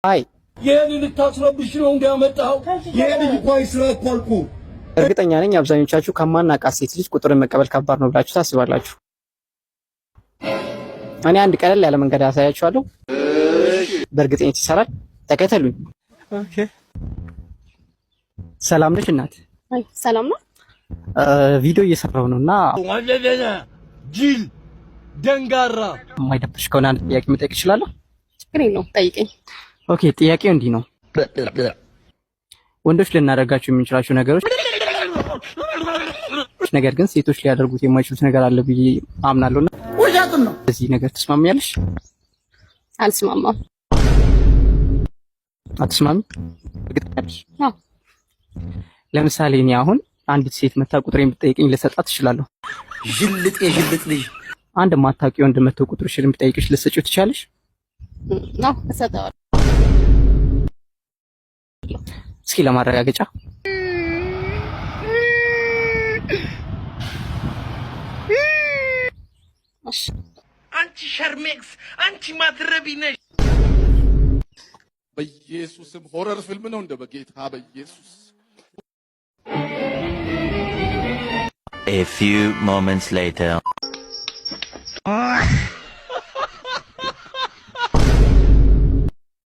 አይ። ይህን ልታስረብሽ ነው እንዲያመጣው? ይሄ ልጅ እኮ አይስራ እኮ አልኩህ። እርግጠኛ ነኝ አብዛኞቻችሁ ከማናውቃት ሴት ልጅ ቁጥርን መቀበል ከባድ ነው ብላችሁ ታስባላችሁ። እኔ አንድ ቀለል ያለ መንገድ አሳያችኋለሁ። በእርግጠኝነት ይሰራል። ተከተሉኝ። ሰላም ነሽ እናት? አይ፣ ሰላም ነው። ቪዲዮ እየሰራሁ ነው እና ጅል ደንጋራ። የማይደብርሽ ከሆነ አንድ ጥያቄ መጠየቅ እችላለሁ? ችግር የለውም፣ ጠይቀኝ። Okay፣ ጥያቄው እንዲህ ነው። ወንዶች ልናደርጋቸው የምንችላቸው ነገሮች ነገር ግን ሴቶች ሊያደርጉት የማይችሉት ነገር አለ ብዬ አምናለሁ እና ውሸቱን ነው። በዚህ ነገር ትስማሚያለሽ? አልስማማም። አትስማሚ? እርግጠኛ ነሽ? አዎ። ለምሳሌ እኔ አሁን አንዲት ሴት መታ ቁጥሬን ብትጠይቀኝ ልሰጣት እችላለሁ። ዥልጥ የዥልጥ ልጅ። አንድ ማታውቂው ወንድ መጥቶ ቁጥርሽን ቢጠይቅሽ ልትሰጪው ትችያለሽ? አዎ፣ እሰጠዋለሁ። እስኪ ለማረጋገጫ። እሺ። አንቺ ሸርሜክስ፣ አንቺ ማትረቢ ነሽ። በኢየሱስም horror ፊልም ነው እንደ በጌታ በኢየሱስ። A few moments later.